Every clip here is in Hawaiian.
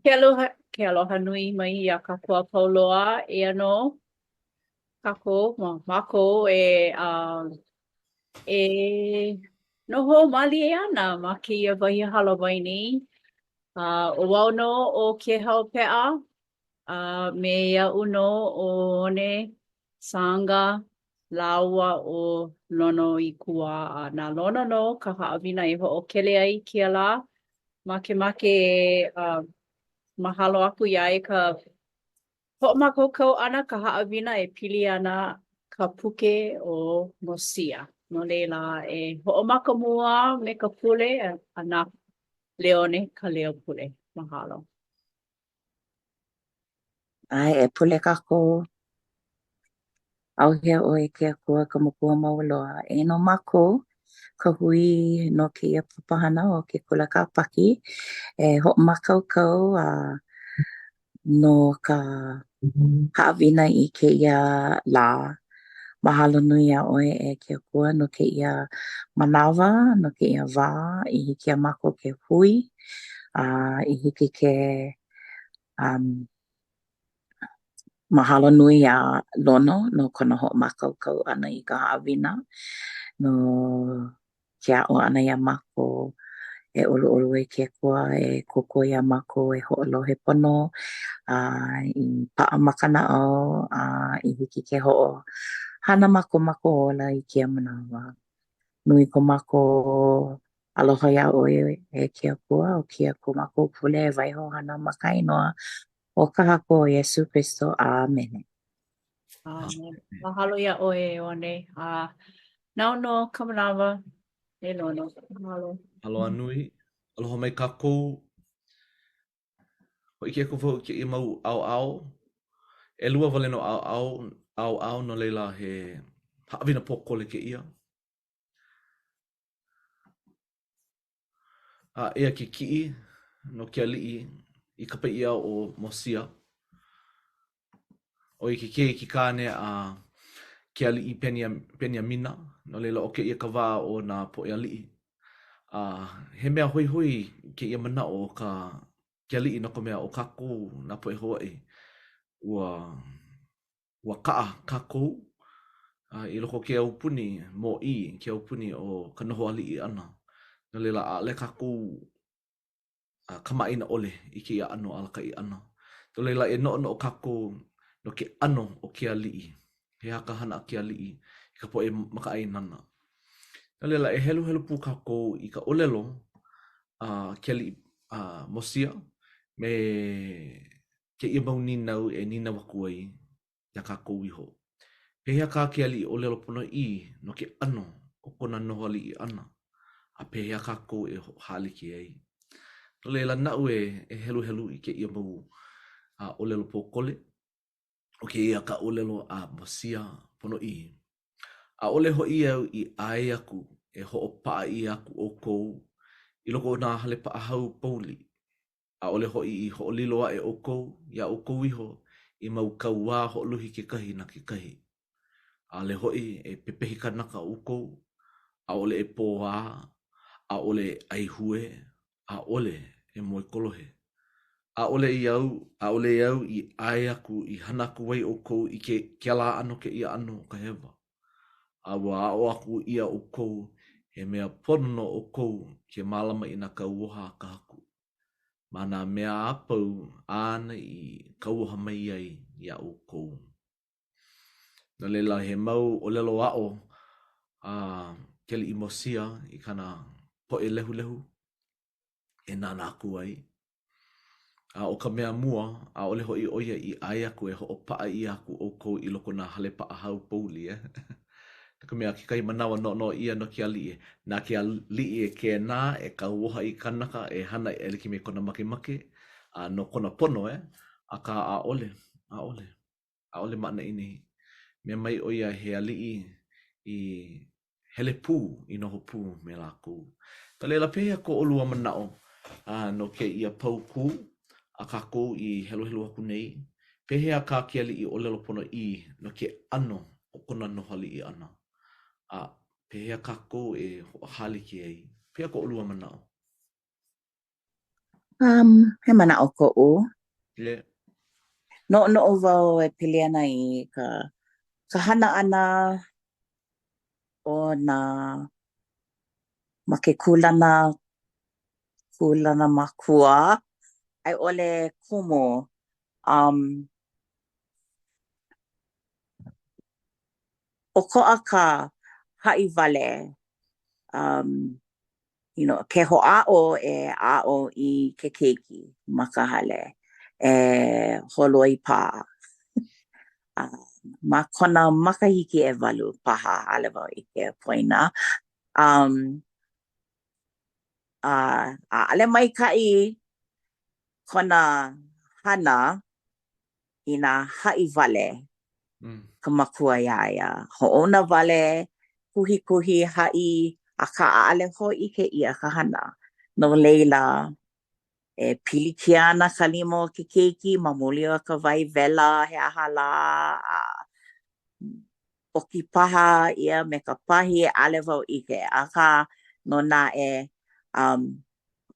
Ke aloha, ke aloha nui mai iā kākou a pau loa. Eia nō kākou, ma, mākou e, uh, e noho mālie ana ma kēia wahi hālāwai nei. Uh, ʻo wau nō ʻo Kēhau Peʻa, a uh, me iaʻu nō ʻo One Sanga lāua ʻo Lono Ikuwā. A na Lono nō ka haʻawina e hoʻokele ai kēia lā. Makemake e uh, mahalo aku iā ia ka hoʻomākaukau ʻana ka haʻawina e pili ana ka puke o Mosia. No laila, e hoʻomaka mua me ka pule a na Leone ka leo pule. Mahalo. ʻAe, e pule kākou. ʻAuhea ʻoe e ke Akua ka Makua Mau Loa. Eia nō mākou, ka hui no kēia papahana o ke Kula Kāpaki e hoʻomākaukau a no ka haʻawina i kēia lā. Mahalo nui iā ʻoe e ke Akua no kēia manawa, no kēia wā i hiki iā mākou ke hui a i hiki ke um, mahalo nui iā Lono no kona hoʻomākaukau ʻana i ka haʻawina no ke aʻo ʻana iā mākou e ʻoluʻolu e ke Akua e kōkua iā mākou e hoʻolohe pono a i paʻa ma ka naʻau a i hiki ke hoʻohana ma ko mākou ola i kēia manawa. Nui ko mākou Aloha iā ʻoe e ke Akua, ʻo kēia ko mākou pule e waiho ana ma ka inoa o ka Haku ʻo Iesū Kristo. ʻĀmene. ʻĀmene. Mahalo iā ʻoe e One. A nāu nō ka manawa e Lono. Mahalo. Aloha nui. Aloha mai kākou. Hōʻike aku wau i kēia mau ʻaoʻao. ʻElua wale nō ʻaoʻao, ʻaoʻao no laila he haʻawina pōkole kēia. A eia ke kiʻi no ke aliʻi i kapa ʻia ʻo Mosia. ʻO ia ke keiki kāne a ke aliʻi Beniamina, no laila ʻo kēia ka wā o nā poʻe aliʻi. A he mea hoihoi kēia manaʻo o ka ke aliʻi no ka mea ʻo kākou nā poʻe Hawaiʻi, ua Ua kaʻa kākou i loko o ke aupuni mōʻī, ke aupuni o ka noho aliʻi ʻana. No laila, ʻaʻole kākou kamaʻāina ʻole i kēia ʻano alakaʻi ʻana. No laila, e noʻonoʻo kākou no ke ʻano o ke aliʻi. He aha ka hana a ke aliʻi i ka poʻe makaʻāinana. No laila, e heluhelu pū kākou i ka ʻōlelo a ke aliʻi a Mosia me kēia mau nīnau e nīnau aku ai iā kākou iho. Pehea kā ke aliʻi ʻōlelo ponoʻī no ke ʻano o kona noho aliʻi ʻana, a pehea kākou e hoʻohālike ai? No laila, naʻu e e heluhelu i kēia mau ʻōlelo pōkole, ʻo kēia ka ʻōlelo a Mosia ponoʻī. ʻAʻole hoʻi au i ʻae aku e hoʻopaʻa ʻia aku ʻoukou i loko o nā hale paʻahao pouli, ʻAʻole hoʻi i hoʻolilo aʻe ʻoukou iā ʻoukou iho i mau kauā hoʻoluhi kekahi na kekahi. ʻAʻole hoʻi e pepehi kanaka ʻoukou, ʻaʻole e pōā, ʻaʻole e ʻaihue, ʻaʻole e moekolohe. ʻAʻole i au, ʻaʻole au i ʻae aku i hana aku ai ʻoukou i ke kēlā ʻano kēia ʻano o ka hewa. A ua aʻo aku ʻia ʻoukou, he mea pono no ʻoukou ke mālama i nā kauoha a ka Haku. Ma nā mea a pau āna i kauoha mai ai iā ʻoukou. No laila, he mau ʻōlelo aʻo a ke aliʻi Mosia i kāna poʻe lehulehu e nānā aku ai. A ʻo ka mea mua, ʻaʻole hoʻi ʻo ia i ʻae aku e hoʻopaʻa ʻia aku ʻoukou i loko o nā hale paʻahao pouli, e. No ka mea, kekahi manawa noʻonoʻo ʻia no ke aliʻi, na ke aliʻi e kēnā, e kauoha i kanaka e hana e like me kona makemake, a no kona pono, e. Akā, ʻaʻole, ʻaʻole. ʻAʻole ma ʻaneʻi nei. Mea mai ʻo ia he aliʻi i hele pū, i noho pū me lākou. No laila, pehea ko ʻolua manaʻo no kēia paukū a kākou i heluhelu aku nei? Pehea kā ke aliʻi ʻōlelo ponoʻī no ke ʻano o kona noho aliʻi ʻana? A pehea kākou e hoʻohālike ai? Pehea ko ʻolua manaʻo? Um, he manaʻo koʻu. Yeah. Noʻonoʻo wau e pili ana i ka ka hana ʻana o nā ma ke kūlana kūlana makua a i ʻole kumu. Um, ʻokoʻa ka haʻi wale um you know, ke hoʻāʻo e aʻo i ke keiki ma ka hale e holoi pā. A ma kona makahiki ʻewalu paha, ʻaʻole wau ʻike poina. Um, a ʻaʻole maikaʻi kona hana inā haʻi wale ka makua iā ia. Hoʻouna wale, kuhikuhi, haʻi, akā ʻaʻole hōʻike ʻia ka hana. No laila, e pilikia ana ka lima o ke keiki ma muli o ka wai wela, he aha lā, a ʻoki paha ʻia me ka pahi, ʻaʻole wau ʻike. Akā nō naʻe, um,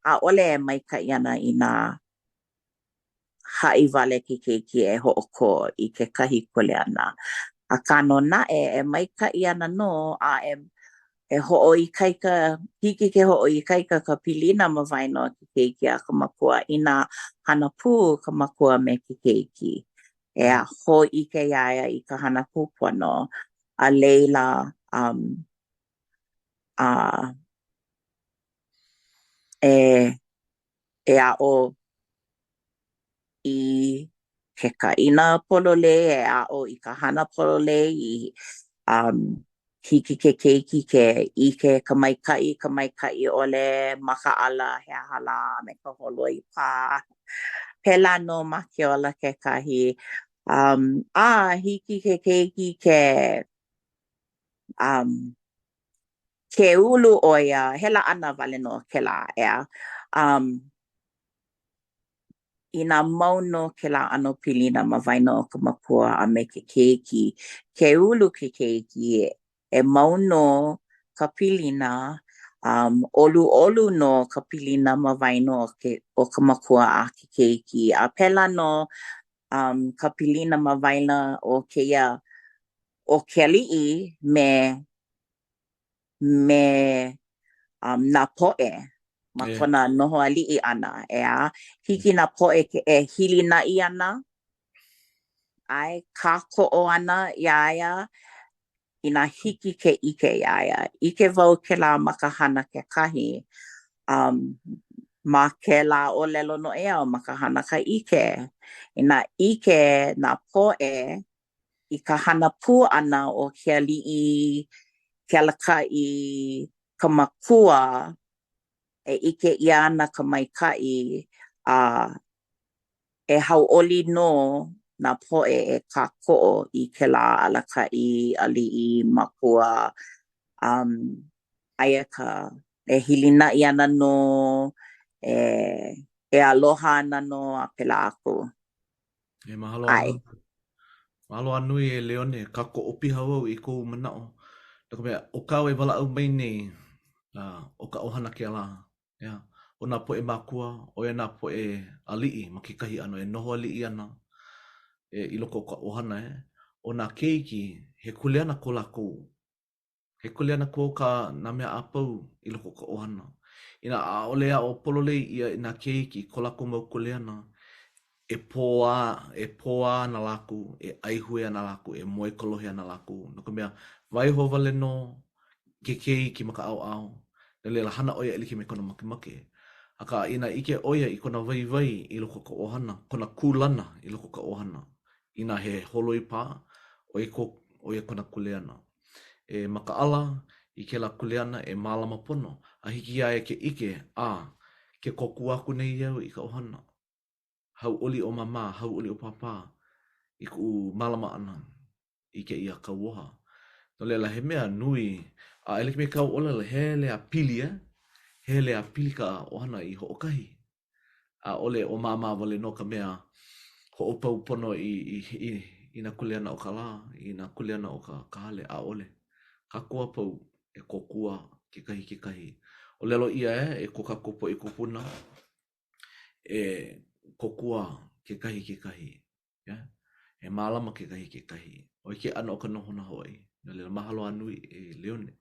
ʻaʻole e maikaʻi ana inā haʻi wale ke keiki e hoʻokō i kekahi kuleana. Akā nō naʻe, e maikaʻi ana nō a e e hoʻoikaika, hiki ke hoʻoikaika ka pilina ma waena o ke keiki a ka makua inā hana pū ka makua me ke keiki. E a hōʻike iā ia i ka hana kūpono a laila um a e e aʻo i ke kaʻina pololei, e aʻo i ka hana pololei i um hiki ke keiki ke ʻike ka maikaʻi, ka maikaʻi ʻole, makaʻala, he aha lā, a me ka holoi pā. Pēlā nō ma ke ola kekahi. Um a hiki ke keiki ke um ke ulu ʻo ia, he laʻana wale nō kēlā, ʻeā. Um, inā mau nō kēlā ʻano pilina ma waena o ka makua a me ke keiki, ke ulu ke keiki, e mau nō ka pilina, um, ʻoluʻolu nō ka pilina ma waena o ke o ka makua a ke keiki. A pēlā nō um, ka pilina ma waena o kēia o ke aliʻi me me um, nā poʻe ma yeah. kona noho aliʻi ʻana, ʻeā? Hiki nā poʻe ke e hilinaʻi ana, ʻae, kākoʻo ana iā ia, inā hiki ke ʻike iā ia. ʻIke wau kēlā ma ka hana kekahi, um, ma kēlā ʻōlelo noʻeau, ma ka hana ka ʻike. Inā ʻike nā poʻe i ka hana pū ʻana o ke aliʻi, ke alakaʻi, ka makua, e ʻike ʻia ana ka maikaʻi a e hauʻoli nō nā poʻe e kākoʻo i kēlā alakaʻi, aliʻi, makua, um, aia ka e hilinaʻi ana nō, e e aloha ana nō a pēlā aku. E mahalo a nui. Mahalo a nui e Leone, kākoʻo piha wau i kou manaʻo. No ka mea, ʻo kāu e walaʻau mai nei, ʻo ka ʻohana kēlā. ʻEā, ʻo nā poʻe mākua, ʻo ia nā poʻe aliʻi ma kekahi ʻano e noho aliʻi ana e, i loko o ka ʻohana, e. ʻO nā keiki, he kuleana ko lākou He kuleana ko ka nā mea a pau i loko o ka ʻohana. Inā ʻaʻole aʻo pololei ʻia e nā keiki ko lākou mau kuleana, e pōā, e pōā ana lākou, e ʻaihue ana lākou, e moekolohe ana lākou, no ka mea, waiho wale nō ke keiki ma ka ʻaoʻao, no laila hana ʻo ia e like me kona makemake. Akā, inā ʻike ʻo ia i kona waiwai i loko o ka ʻohana, kona kūlana i loko o ka ʻohana, inā he holoi pā, ʻo ia ko, ʻo ia kona kuleana. E makaʻala i kēlā kuleana e mālama pono a hiki iā ia ke ʻike, a, ke kōkua aku nei au i ka ʻohana. Hauʻoli ʻo Māmā, hauʻoli ʻo Pāpā i kuʻu mālama ʻana i kēia kauoha. No laila, he mea nui, a e like me kāu ʻōlelo, hele a pili, eh? Hele a pili ka ʻohana i hoʻokahi. ʻAʻole ʻo māmā wale nō ka mea hoʻopau pono i, i, i, i nā kuleana o ka lā, i nā kuleana o ka, ka hale, ʻaʻole. Kākou a pau e kōkua kekahi i kekahi. ʻŌlelo ʻia e, e ko kākou poʻe kūpuna. E kōkua kekahi i kekahi. Yeah? E mālama kekahi i kekahi. ʻO ia ke ʻano o ka nohona Hawaiʻi. No laila, mahalo a nui e Leone.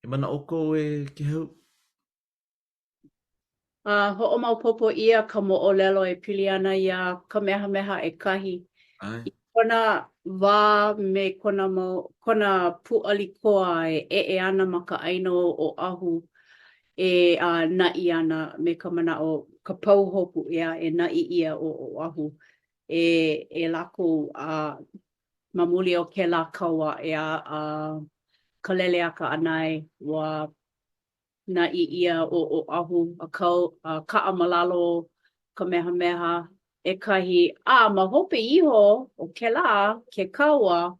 He manaʻo kou e Kēhau? A hoʻomaopopo ʻia ka moʻolelo e pili ana iā Kamehameha ʻEkahi i kona wā me kona mau, kona pūʻali koa e eʻe ana ma ka ʻāina o Oʻahu e a naʻi ana me ka manaʻo, ka pahuhopu, ʻeā, e naʻi ʻia ʻo Oʻahu e e lākou a ma muli o kēlā kaua, ʻeā, a Kaleleawaʻanae, ua naʻi ʻia ʻo Oʻahu a kau a kaʻa ma lalo o Kamehameha ʻEkahi, a ma hope iho o kēlā, ke kaua,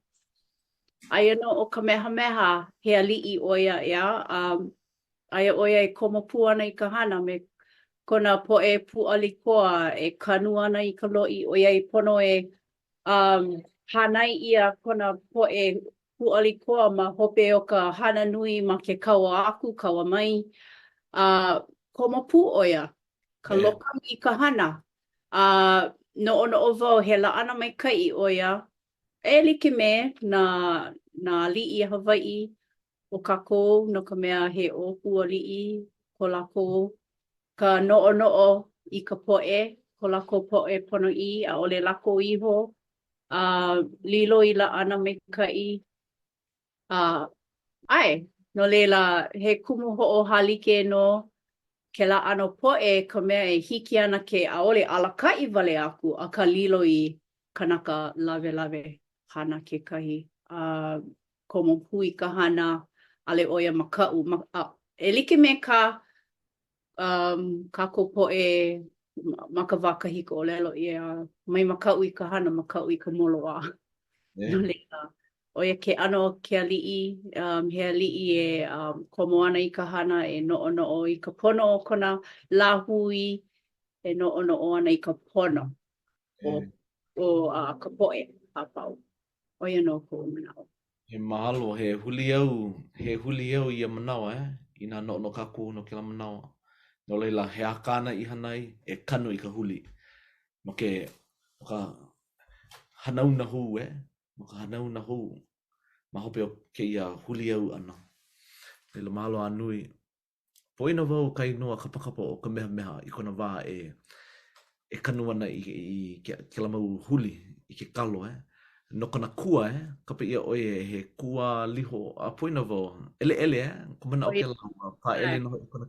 aia nō ʻo Kamehameha, he aliʻi ʻo ia, ʻeā, a aia ʻo ia e komo pū ana i ka hana me kona poʻe pūʻali koa e kanu ana i ka loʻi, ʻoiai pono e um, hānai ʻia kona poʻe pūʻali koa ma hope o ka hana nui ma ke kaua aku, kaua mai, a komo pū ʻo ia, ka lokahi i ka hana. A noʻonoʻo wau he laʻana maikaʻi ʻo ia, e like me nā, nā aliʻi Hawaiʻi o kākou, no ka mea he ʻōpū aliʻi ko lākou, ka noʻonoʻo i ka poʻe, ko lākou poʻe ponoʻī, ʻaʻole lākou iho, a lilo i laʻana maikaʻi. A ʻae, no laila, he kumu hoʻohālike nō kēlā ʻano poʻe ka mea e hiki ana ke ʻaʻole alakaʻi wale aku, akā lilo i kanaka lawelawe hana kekahi. A komo pū i ka hana, ʻaʻole ʻo ia makaʻu. Ma, a, e like me kā um, kākou poʻe ma ka wā kahiko ʻōlelo ʻia, mai makaʻu i ka hana, makaʻu i ka moloā. Yeah. No laila, ʻo ia ke ʻano o ke aliʻi, um, he aliʻi e um, komo ana i ka hana, e noʻonoʻo i ka pono o kona lāhui, e noʻonoʻo ana i ka pono o, o uh, ka poʻe a pau. ʻO ia nō koʻu manaʻo. He mahalo, he huliau, he huliau ia manawa, eh? Inā noʻonoʻo kākou no kēlā manawa. No laila, he aha kāna i hana ai? E kanu i ka huli. No ke, no ka hanauna hou, eh? No ka hanauna hou ma hope o kēia huliau ʻana. No laila, mahalo a nui. Poina wau ka inoa kapakapa o Kamehameha i kona wā e e kanu ana i i kēlā mau huli i ke kalo, eh. No kona kua, eh, kapa ʻia ʻo ia he kua liho, a poina wau, ʻeleʻele, eh, ka manaʻo kēlā ua pāʻele nō hoʻi kona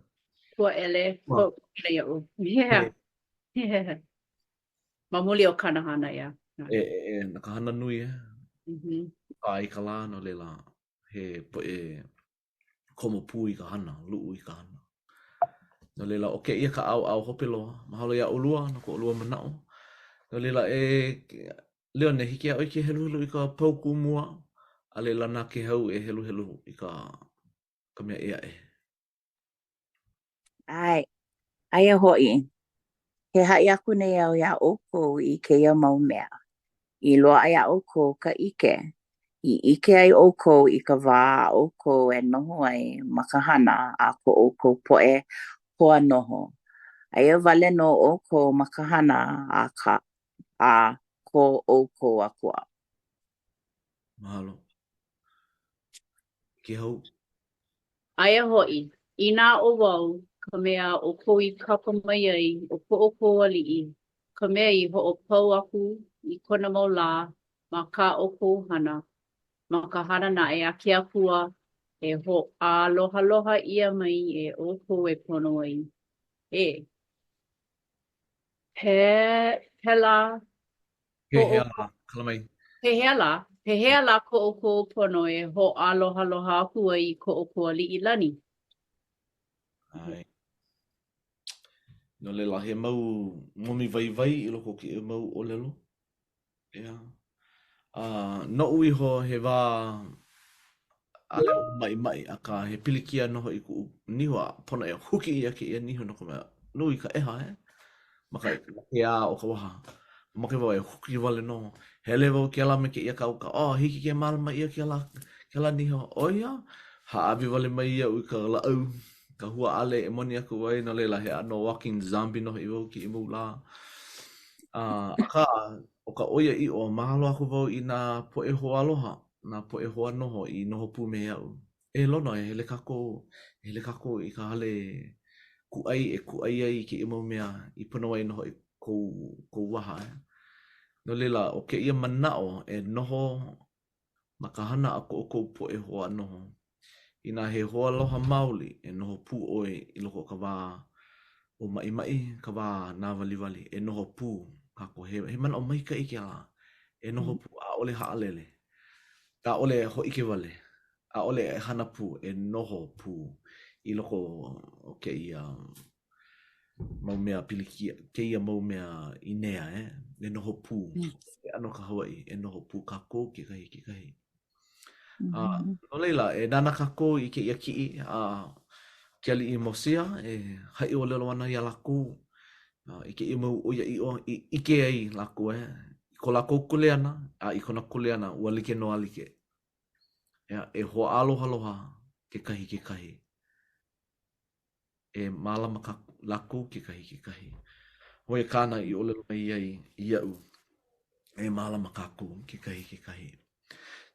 Kua ʻele, kua iaʻu. Yeah. Yeah. Ma muli o kāna hana, yeah. E, e, e, na ka hana nui, eh. Mm -hmm. Pā i ka lā, no laila, he poʻe komo pū i ka hana, luʻu i ka hana. No laila, ʻo kēia ka ʻaoʻao hope loa. Mahalo iā ʻolua no ko ʻolua manaʻo. No laila, e Leone, hiki iā ʻoe ke heluhelu i ka paukū mua, a laila na Kēhau e heluhelu i ka, ka mea ʻē aʻe. ʻAe, aia hoʻi, ke haʻi aku nei au iā ʻoukou i kēia mau mea, i loaʻa iā ʻoukou ka ʻike, i ʻike ai ʻoukou i ka wā a ʻoukou e noho ai ma ka hana a ko ʻoukou poʻe hoa noho, aia wale nō ʻoukou ma ka hana a ka a ko ʻoukou Akua. Mahalo. Kēhau. Aia hoʻi, inā ʻo wau ka mea a ʻoukou i kapa mai ai ʻo ko ʻoukou aliʻi, ka mea i hoʻopau aku i kona mau lā ma kā ʻoukou hana, ma ka hana naʻe a ke Akua e hoʻālohaloha ʻia mai e ʻoukou e pono ai, e pe, pēlā Pehea lā, kala mai. Pehea lā, pehea lā ko ʻoukou pono e hoʻālohaloha aku ai i ko ʻoukou aliʻi lani? ʻAe. No laila, he mau momi waiwai i loko o kēia mau ʻōlelo. ʻEā. A noʻu iho he wā ʻaʻole wau maʻimaʻi, akā he pilikia nō hoʻi kuʻu niho a pono e huki ʻia kēia niho no ka mea, nui ka ʻeha, eh? Ma ka ma ke ā o ka waha. Mamake wau e huki wale nō. Hele wau kēlā me kēia kauka, oh, hiki ke mālama ʻia kēlā, kēlā niho. ʻO ia, hāʻawi wale mai iaʻu i ka lāʻau. ka huaale e moni aku ai, no laila, he ʻano walking zombie nō hoʻi wau kēia mau lā. Uh, akā, ʻo ka ʻoiaʻiʻo, mahalo aku wau i nā poʻe hoaaloha, nā poʻe hoa noho i noho pū me aʻu. E Lono, e hele kākou, e hele kākou i ka hale kūʻai e kūʻai ai i kēia mau mea i pono ai nō hoʻi kou, kou waha. Eh? No laila, ʻo kēia manaʻo e noho ma ka hana a ko ʻoukou poʻe hoa noho. Inā he hoaloha maoli, e noho pū ʻoe i loko o ka wā ʻōmaʻimaʻi, ka wā nāwaliwali, e noho pū kākou. He, he manaʻo maikaʻi kēlā. E noho pū, ʻaʻole haʻalele. ʻAʻole hōʻike wale. ʻAʻole e hana pū, e noho pū i loko o kēia mau mea pilikia, kēia mau mea ʻīnea, eh? E noho pū. Ke ʻano ka Hawaiʻi, e noho pū kākou kekahi i kekahi. Mm -hmm. uh, no laila, e nānā kākou i kēia kiʻi a ke aliʻi Mosia e haʻi ʻōlelo ana iā lākou uh, i kēia mau ʻoiaʻiʻo i ʻike ai lākou, eh? I ko lākou kuleana a i kona kuleana, ua like nō a like. Ea, e hoʻālohaloha kekahi i kekahi. E mālama kā lākou kekahi i kekahi. ʻO ia kāna i ʻōlelo mai ai iaʻu, e mālama kākou kekahi i kekahi.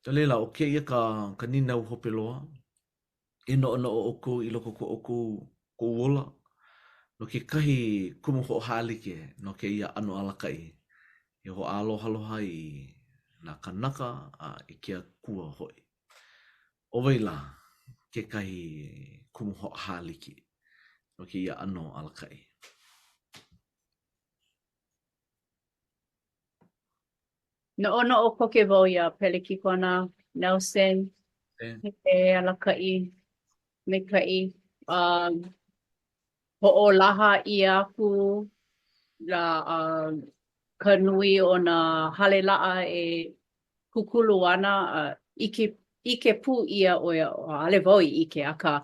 No laila, ʻo kēia ka, ka nīnau hope loa, e noʻonoʻo ʻoukou i loko o ko ʻoukou kou ola, no kekahi kumu hoʻohālike no kēia ʻano alakaʻi e hoʻālohaloha i nā kānaka a i ke Akua hoʻi. ʻO wai lā kekahi kumu hoʻohālike no kēia ʻano alakaʻi? Noʻonoʻo koke wau iā Pelekikona Nelson, he alakaʻi maikaʻi. Um, hoʻolaha ʻia aku la uh, ka nui o nā hale laʻa e kūkulu ana, a ʻike, ʻike pū ʻia ʻo ia, ʻaʻole wau i ʻike, akā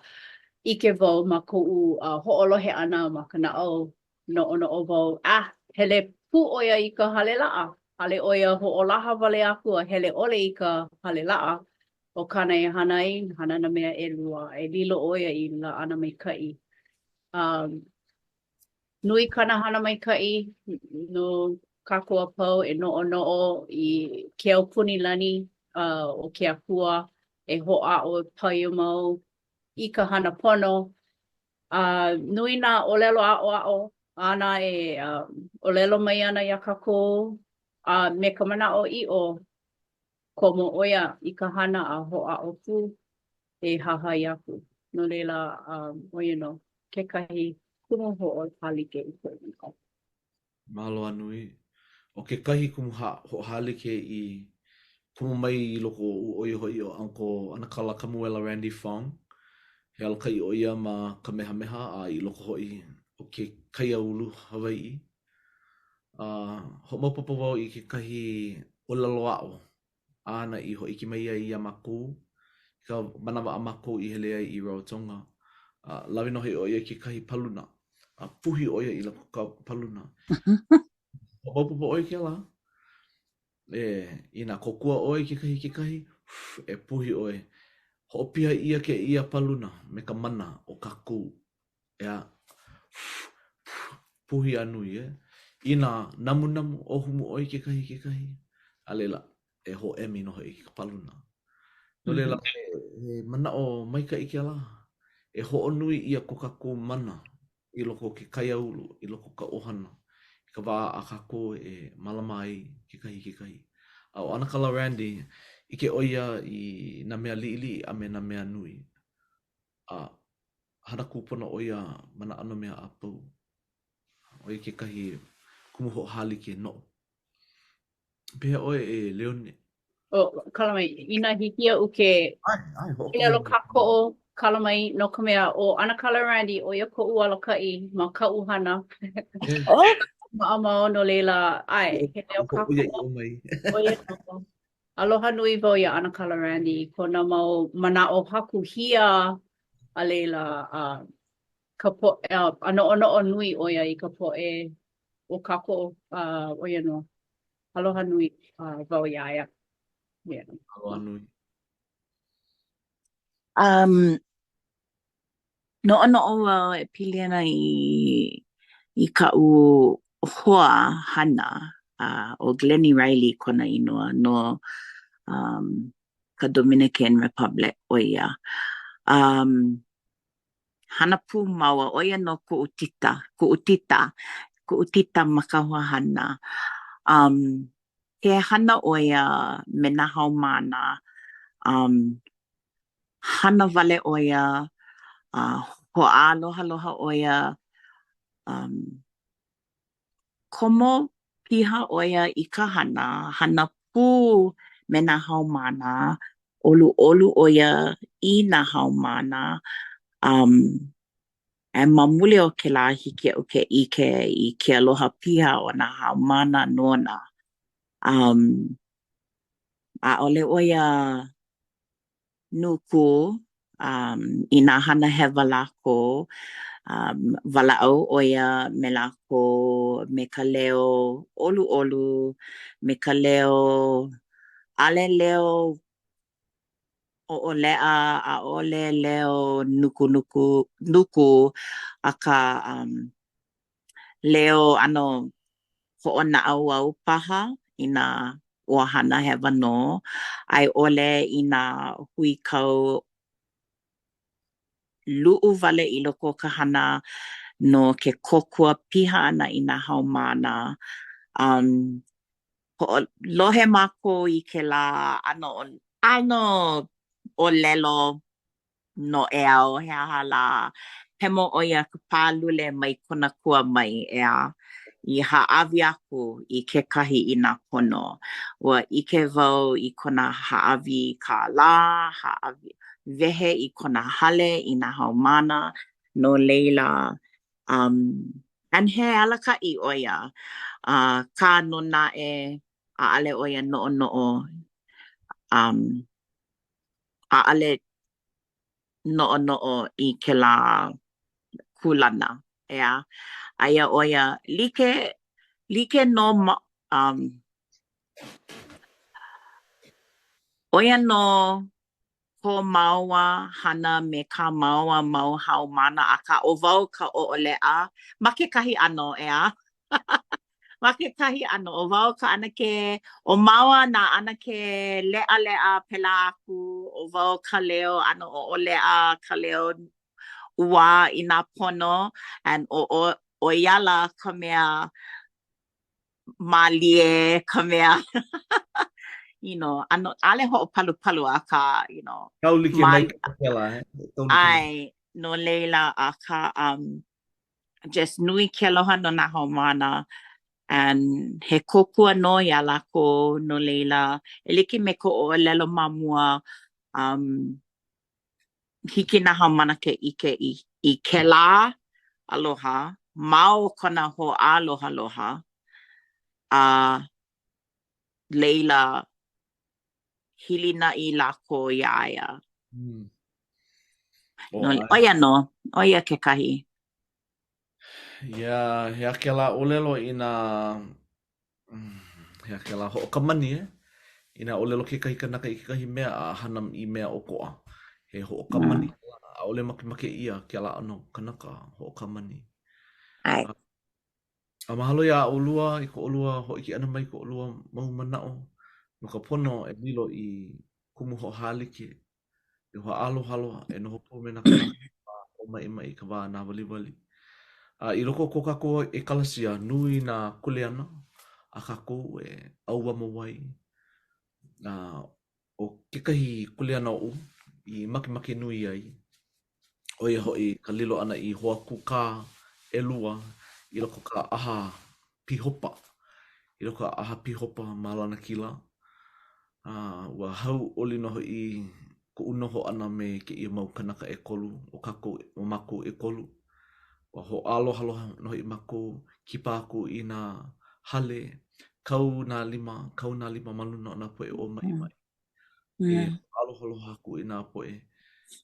ʻike wau ma koʻu uh, hoʻolohe ʻana ma ka naʻau, noʻonoʻo wau, ah, hele pū ʻo ia i ka hale laʻa. ʻAʻole ʻo ia hoʻolaha wale aku a hele ʻole i ka hale laʻa. ʻO kāna e hana ai, hana nā mea ʻelua, e lilo ʻo ia i laʻana maikaʻi. Um, nui kāna hana maikaʻi no kākou a pau e noʻonoʻo i ke aupuni lani uh, o ke Akua e hoʻāʻo e paio mau i ka hana pono. A uh, nui nā ʻōlelo aʻoaʻo āna e uh, ʻōlelo mai ana iā kākou a uh, me ka manaʻoʻiʻo komo ʻo ia i ka hana a hoʻāʻo pū e hahai aku. No laila, um, ʻo ia nō kekahi kumu hoʻohālike i koʻu manaʻo. Mahalo a nui. ʻO kekahi kumu hoʻohālike i komo mai i loko oʻu, ʻo ia hoʻi ʻo Uncle ʻAnakala Kamuela Randy Fong. He alakaʻi ʻo ia ma Kamehameha a i loko hoʻi o ke kaiāulu Hawaiʻi. A hoʻomaopopo wau i kekahi ʻōlelo aʻo āna i hōʻike mai ai iā mākou i ka manawa a mākou i hele ai i Rarotonga. A lawe nō hoʻi ʻo ia i kekahi paluna, a puhi ʻo ia i loko o ka paluna. Hoʻomaopopo ʻoe i kēlā? E, inā kōkua ʻoe i kekahi i kekahi, e puhi ʻoe. Hoʻopiha ʻia kēia paluna me ka mana o kākou. ʻEā, puhi a nui, e. Inā namunamu, ʻōhumu ʻoe i kekahi i kekahi, a laila, e hōʻemi nō hoʻi ka paluna. No laila, he, he manaʻo maikaʻi kēlā. E hoʻonui ʻia ko kākou mana i loko o ke kaiāulu, i loko o ka ʻohana, i ka wā a kākou e mālama ai kekahi i kekahi. A ʻo ʻAnakala Randy, ʻike ʻo ia i nā mea liʻiliʻi a me nā mea nui. A hana kūpono ʻo ia ma nā ʻano mea a pau. ʻO ia kekahi kumu hoʻohālike noʻu. Pehea ʻoe e Leone? Oh, kala mai, inā hiki iaʻu ke ʻōlelo kākoʻo kala mai no ka mea, ʻo ʻAnakala Randy, ʻo ia koʻu alakaʻi ma kaʻu hana. Oh! Maʻamau no laila, ʻae, he leo kākoʻo. ʻO ia nō. Aloha nui wau iā ʻAnakala Randy i kona mau manaʻo hakuhia a laila uh, ka poʻe uh, a noʻonoʻo nui ʻo ia i ka poʻe o kākou uh, ʻo ia nō. Aloha nui uh, wau iā ia. Yeah. Aloha nui. Um, Noʻonoʻo wau e pili ana i i kaʻu hoa hana ʻo Glenny Riley kona inoa no um ka Dominican Republic ʻo ia. Um Hana pū māua, ʻo ia nō kuʻu tita, kuʻu tita, kuʻu tita ma ka hoa hana. Um Ke hana ʻo ia me nā haumāna, um hana wale ʻo ia, a hoʻālohaloha ʻo ia, um komo piha ʻo ia i ka hana, hana pū me nā haumāna, ʻoluʻolu ʻo ia i nā haumāna, um and ma muli o kēlā hiki iaʻu ke ʻike i ke aloha piha o nā haumāna nona. Um ʻaʻole ʻo ia nuku um inā hana hewa lākou, um walaʻau ʻo ia me lākou me ka leo ʻoluʻolu, me ka leo ʻaʻole leo ʻoʻoleʻa, ʻaʻole leo nukunuku nuku, akā um leo ʻano hoʻonaʻauao paha inā ua hana hewa nō, a i ʻole inā huikau luʻu wale i loko o ka hana no ke kōkua piha ʻana i nā haumāna. Um Hoʻolohe mākou i kēlā ʻano ʻano ʻōlelo noʻeau he aha lā, hemo ʻo ia ka pālule mai kona kua mai, ʻeā, i hāʻawi aku i kekahi inā pono. Ua ʻike wau i kona hāʻawi kālā, hāʻawi, wehe i kona hale i nā haumāna, no laila, um, and he alakaʻi ʻo ia, akā nō naʻe, ʻaʻole ʻo ia noʻonoʻo, um, ʻaʻole noʻonoʻo i kēlā kūlana, ʻeā? Aia ʻo ia like like nō ma um ʻo ia nō ko māua hana me kā māua mau haumāna, akā ʻo wau ka ʻoʻoleʻa ma kekahi ʻano, ʻeā? Ma kekahi ʻano, ʻo wau ka ʻanakē, ʻo māua nā ʻanakē leʻaleʻa pēlā aku, ʻo wau ka leo ʻano ʻoʻoleʻa, ka leo ʻuā inā pono, and ʻo ʻo ʻo ia ala ka mea mālie, ka mea you know, ʻano, ʻaʻole hoʻopalupalu akā, you know, Kaulike maikaʻi kēlā, he? Kaulike. ʻAe, no laila, akā, um, just nui ke aloha no nā haumāna and he kōkua nō iā lākou no laila e like me koʻu ʻōlelo ma mua um hiki nā haumāna ke ʻike i i kēlā aloha ma o kona hoʻālohaloha a laila hilinaʻi lākou iā ia. Mm. No, ʻo ia nō, ʻo ia kekahi. Yeah, he aha kēlā ʻōlelo inā, mm, he aha kēlā hoʻokamani, eh? Inā ʻōlelo kekahi kanaka i kekahi mea a hana i mea ʻokoʻa. He hoʻokamani mm. ʻaʻole makemake ʻia kēlā ʻano kanaka hoʻokamani. ʻAe. A mahalo iā ʻolua i ko ʻolua hōʻike ʻana mai ko ʻolua mau manaʻo no ka pono e lilo i kumu hoʻohālike, e hoʻālohaloha, e noho pū me nā kānaka i ka wā ʻōmaʻimaʻi, i ka wā nāwaliwali. A i loko o ko kākou ʻekalasia, nui nā kuleana a kākou e ʻauamo ai. A ʻo kekahi kuleana oʻu i makemake nui ai, ʻo ia hoʻi ka lilo ʻana i hoa kūkā ʻelua i loko o ka ʻaha pīhopa, i loko o ka ʻaha pīhopa ma Lanakila. A ua hauʻoli nō hoʻi koʻu noho ʻana me kēia mau kānaka ʻekolu, o kākou, o mākou ʻekolu. Ua hoʻālohaloha nō hoʻi mākou, kipa aku i nā hale, kau nā lima, kau nā lima ma luna o nā poʻe ʻōmaʻimaʻi. E hoʻālohaloha aku i nā poʻe.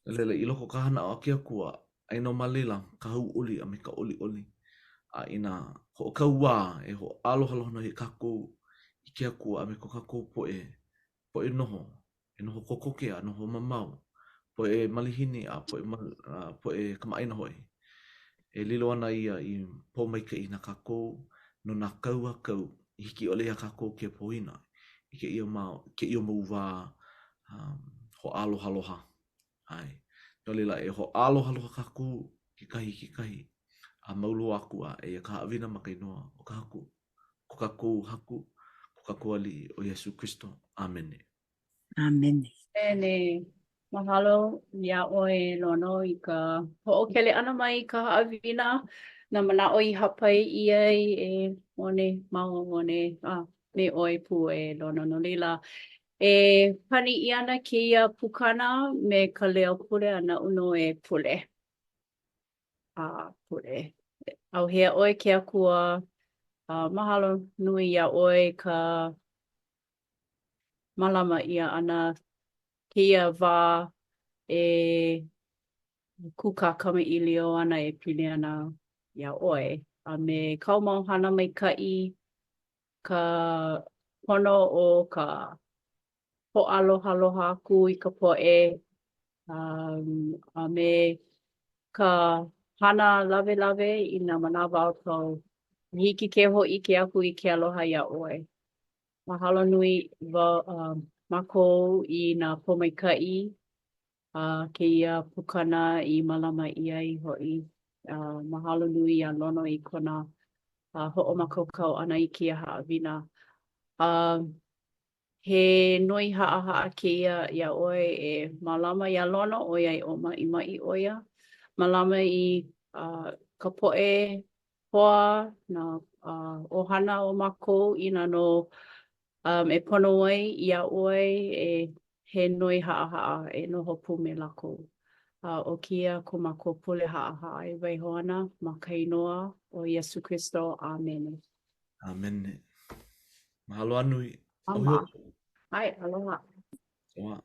No laila, i loko o ka hana a ke Akua, aia nō ma laila ka hauʻoli a me ka ʻoliʻoli. A inā hoʻokauā, e hoʻālohaloha nō hoʻi kākou i ke Akua a me ko kākou poʻe, poʻe noho, e noho kokoke a noho mamao. Poʻe malihini a poʻe a poʻe kamaʻāina hoʻi. E lilo ana ia i pōmaikaʻi na kākou no nā kau a kau i hiki ʻole iā kākou ke poina i kēia mau kēia mau wā um, hoʻālohaloha. ʻAe. No laila, e hoʻālohaloha kākou kekahi i kekahi a mau loa aku a eia ka haʻawina ma ka inoa o ka Haku, ko kākou Haku, ko kākou Aliʻi, ʻo Iesū Kristo. ʻĀmene. ʻĀmene. ʻĀmene. Mahalo iā ʻoe, Lono, i ka hoʻokele ʻana mai i ka haʻawina, nā manaʻo i hāpai ʻia ai e Mone, māua Mone, a me ʻoe pū e Lono. No laila, e pani ʻia ana kēia pukana me ka leo pule a naʻu nō e pule. A pule. ʻAuhea ʻoe ke Akua, a mahalo nui iā ʻoe ka mālama ʻia ʻana kēia wā e kūkā kamaʻilio ana e pili ana iā ʻoe a me kāu mau hana maikaʻi, ka pono o ka hoʻālohaloha aku i ka poʻe, um, a me ka hana lawelawe i nā manawa a pau. Hiki ke hōʻike aku i ke aloha iā ʻoe. Mahalo nui wau, uh, mākou i nā pōmaikaʻi a kēia pukana i mālama ʻia ai hoʻi. Uh, mahalo nui iā Lono i kona uh, hoʻomākaukau ʻana i kēia haʻawina. Uh, he noi haʻahaʻa kēia iā ʻoe e mālama iā Lono ʻoiai o maʻimaʻi ʻo ia. Mālama i uh, ka poʻe hoa, nā uh, ʻohana o mākou inā nō um, e pono ai iā ʻoe e he noi haʻahaʻa e noho pū me lākou. A ʻo kēia ko mākou pule haʻahaʻa e waiho ana ma ka inoa ʻo Iesū Kristo. ʻĀmene. ʻĀmene. Mahalo a nui. ʻAe, aloha. Aloha.